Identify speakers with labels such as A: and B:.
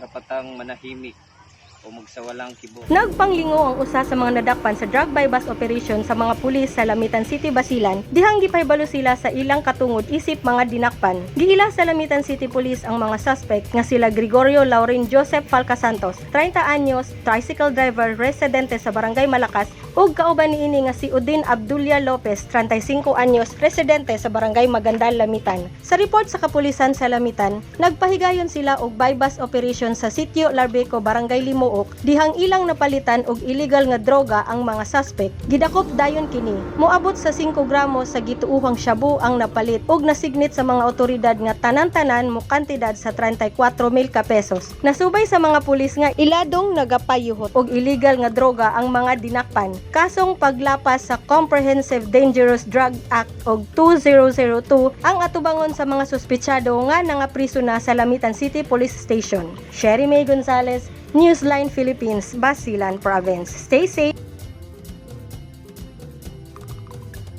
A: karapatang manahimik o magsawalang kibo.
B: Nagpanglingo ang usa sa mga nadakpan sa drug buy bust operation sa mga pulis sa Lamitan City, Basilan, dihang gipahibalo sila sa ilang katungod isip mga dinakpan. Giila sa Lamitan City Police ang mga suspect nga sila Gregorio Lauren Joseph Falca Santos, 30 anyos, tricycle driver, residente sa Barangay Malakas, ug kauban niini nga si Udin Abdulia Lopez, 35 anyos, residente sa Barangay Maganda, Lamitan. Sa report sa kapulisan sa Lamitan, nagpahigayon sila og buy bust operation sa Sitio Larbeco, Barangay Limuok, dihang ilang napalitan og illegal nga droga ang mga suspect. Gidakop dayon kini. Moabot sa 5 gramos sa gituohang shabu ang napalit ug nasignit sa mga otoridad nga tanan-tanan mo kantidad sa 34 mil ka pesos. Nasubay sa mga pulis nga iladong nagapayuhot og illegal nga droga ang mga dinakpan. Kasong paglapas sa Comprehensive Dangerous Drug Act og 2002 ang atubangon sa mga suspetsado nga nangapriso na sa Lamitan City Police Station. Sherry May Gonzalez, Newsline Philippines, Basilan Province. Stay safe.